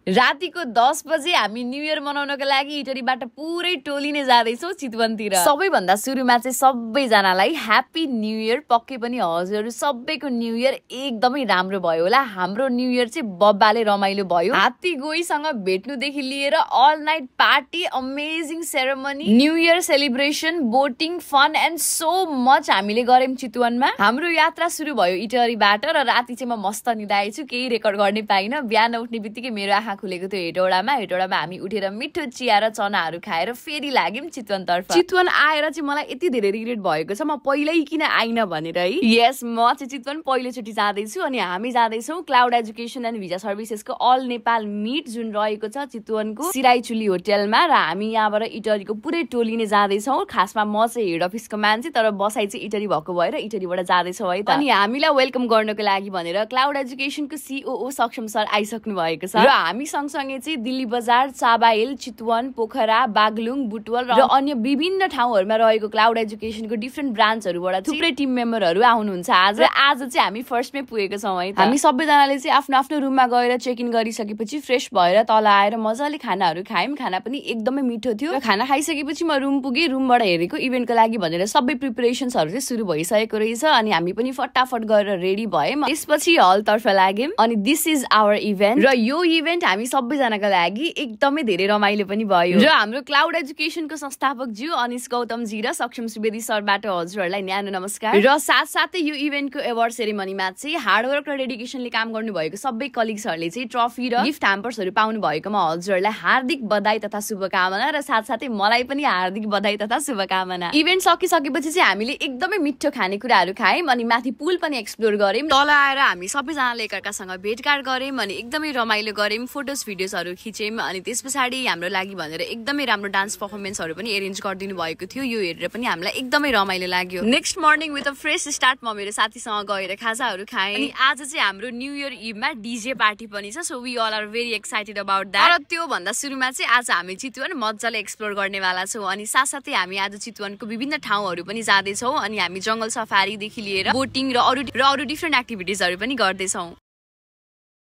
रातिको 10 बजे हामी न्यू इयर मनाउनको लागि इटरीबाट पुरै टोली नै जाँदैछौँ चितवनतिर। सबैभन्दा सुरुमा चाहिँ सबैजनालाई ह्यापी न्यू इयर। पक्कै पनि हजुरहरू सबैको न्यू इयर एकदमै राम्रो भयो होला। हाम्रो न्यू इयर चाहिँ बब्बाले रमाइलो भयो। हात्ती गोहीसँग भेट्नुदेखि लिएर all night party, amazing ceremony, new year celebration, boating, fun and so much हामीले गर्यौं चितवनमा। हाम्रो यात्रा सुरु भयो इटरीबाट र राति चाहिँ म मस्त निदाएछु, केही रेकर्ड गर्ने पाइनँ। बिहान उठ्ने बित्तिकै मेरो आँखा खुलेको थियो हेटौडामा हामी उठेर मिठो चिया र चनाहरू खाएर फेरि लाग्यौं चितवन तर्फ। चितवन आएर चाहिँ मलाई यति धेरै रिग्रेट भएको छ, म पहिल्यै किन आइन भनेर है। यस, म चाहिँ चितवन पहिलोचोटि जाँदैछु अनि हामी जाँदैछौँ क्लाउड एजुकेसन एन्ड भिजा सर्भिसेसको अल नेपाल मिट जुन रहेको छ चितवनको सिराइचुली होटेलमा। र हामी यहाँबाट इटरीको पुरै टोली नै जाँदैछौँ। खासमा म चाहिँ हेड अफिसको मान्छे, तर बसाइ चाहिँ इटरी भएको भएर इटरीबाट जाँदैछौँ है त। अनि हामीलाई वेलकम गर्नको लागि भनेर क्लाउड एजुकेसनको सीओओ सक्षम सर आइसक्नु भएको छ। र हामी सँगसँगै चाहिँ दिल्ली बजार, चाबाहिल, चितवन, पोखरा, बागलुङ, बुटवल र अन्य विभिन्न ठाउँहरूमा रहेको क्लाउड एजुकेसनको डिफ्रेन्ट ब्रान्चहरूबाट थुप्रै टिम मेम्बरहरू आउनुहुन्छ आज। आज चाहिँ हामी फर्स्टमै पुगेको छौँ है। हामी सबैजनाले चाहिँ आफ्नो आफ्नो रुममा गएर चेक इन गरिसकेपछि फ्रेस भएर तल आएर मजाले खानाहरू खायौँ। खाना पनि एकदमै मिठो थियो। र खाना खाइसकेपछि म रुम पुगेँ। रुमबाट हेरेको इभेन्टको लागि भनेर सबै प्रिपरेसन्सहरू चाहिँ सुरु भइसकेको रहेछ अनि हामी पनि फटाफट गएर रेडी भयौँ। त्यसपछि हलतर्फ लाग्यौँ अनि दिस इज आवर इभेन्ट। र यो इभेन्ट हामी सबैजनाको लागि एकदमै धेरै रमाइलो पनि भयो। र हाम्रो क्लाउड एजुकेसनको संस्थापक ज्यू अनिश गौतमजी र सक्षम सुवेदी सरबाट हजुरहरूलाई न्यानो नमस्कार। र साथसाथै यो इभेन्टको एवार्ड सेरेमनीमा चाहिँ हार्डवर्क र डेडिकेसनले काम गर्नुभएको सबै कलिग्सहरूले चाहिँ ट्रफी र गिफ्ट ह्याम्पर्सहरू पाउनु भएकोमा हजुरहरूलाई हार्दिक बधाई तथा शुभकामना। र साथसाथै मलाई पनि हार्दिक बधाई तथा शुभकामना। इभेन्ट सकिसकेपछि चाहिँ हामीले एकदमै मिठो खानेकुराहरू खायौँ अनि माथि पुल पनि एक्सप्लोर गऱ्यौँ। तल आएर हामी सबैजनाले एकअर्कासँग भेटघाट गऱ्यौँ अनि एकदमै रमाइलो गऱ्यौँ। फोटोज भिडियोजहरू खिच्यौँ अनि त्यस पछाडि हाम्रो लागि भनेर एकदमै राम्रो डान्स पर्फर्मेन्सहरू पनि एरेन्ज गरिदिनु भएको थियो। यो हेरेर पनि हामीलाई एकदमै रमाइलो लाग्यो। Next morning with a fresh start म मेरो साथीसँग गएर खाजाहरू खाएँ। अनि आज चाहिँ हाम्रो न्यू इयर इभमा डीजे पार्टी पनि छ। So we all are very excited about that. र त्यो भन्दा सुरुमा चाहिँ आज हामी चितवन मजाले एक्सप्लोर गर्नेवाला छौँ अनि साथसाथै हामी आज चितवनको विभिन्न ठाउँहरू पनि जाँदैछौँ अनि हामी जङ्गल सफारीदेखि लिएर बोटिङ र अरू डिफ्रेन्ट एक्टिभिटिजहरू पनि गर्दैछौँ।